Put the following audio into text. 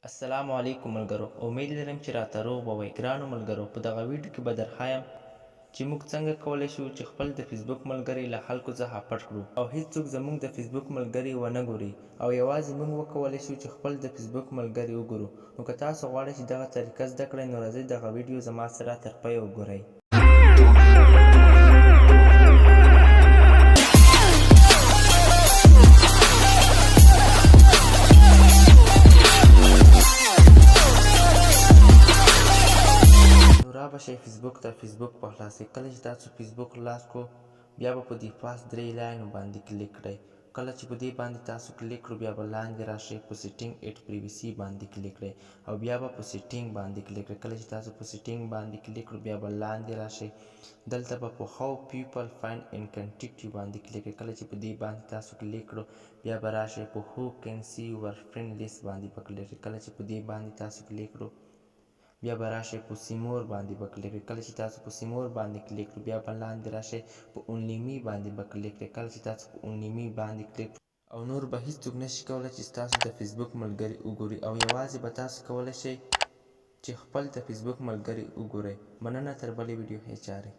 السلام علیکم ملګرو امید لرم چې راته روغ به وئ ګرانو ملګرو په دغه ویډیو کې به درښایم چې موږ څنګه کولی شو چې خپل د فیسبوک ملګري له خلکو څخه پټ کړو او هیڅوک زموږ د فیسبوک ملګري ونه ګوري او یوازې موږ وکولی شو چې خپل د فیسبوک ملګري وګورو نو که تاسو غواړئ چې دغه طریقه زده کړئ نو راځئ دغه ویډیو زما سره تر پایه وګورئ. نو را به شئ فیسبوک ته، فیسبوک به خلاص کړئ، کله چې تاسو فیسبوک خلاص کړو بیا به په دې پاس درې لاینو باندې کلیک کړئ، کله چې په دې باندې تاسو کلیک کړو بیا به لاندې راشئ په سیټینګ ایټ پریویسي باندې کلیک کړئ او بیا به په سیټینګ باندې کلیک کړئ، کله چې تاسو په سیټینګ باندې کلیک کړو بیا به لاندې راشئ دلته به په هاو پیپل فایند اینډ کنټیکټ یو باندې کلیک کړئ، کله چې په دې باندې تاسو کلیک کړو بیا به راشئ په هو کین سی یور فرینډ لیست باندې به کلیک کړئ، کله چې په دې باندې تاسو کلیک کړو بیا به راشئ په سیمور باندې به کلیک کړئ، کله چې تاسو په سیمور باندې کلیک کړو بیا به لاندې راشئ په اونلی می باندې به کلیک کړئ، کله چې تاسو په اونلی می باندې کلیک کړو او نور به هیڅوک نشي کولی چې ستاسو د فیسبوک ملګري وګوري او یوازې به تاسو کولی شئ چې خپل د فیسبوک ملګري وګورئ. مننه تر بلې ویډیو ښې چارې.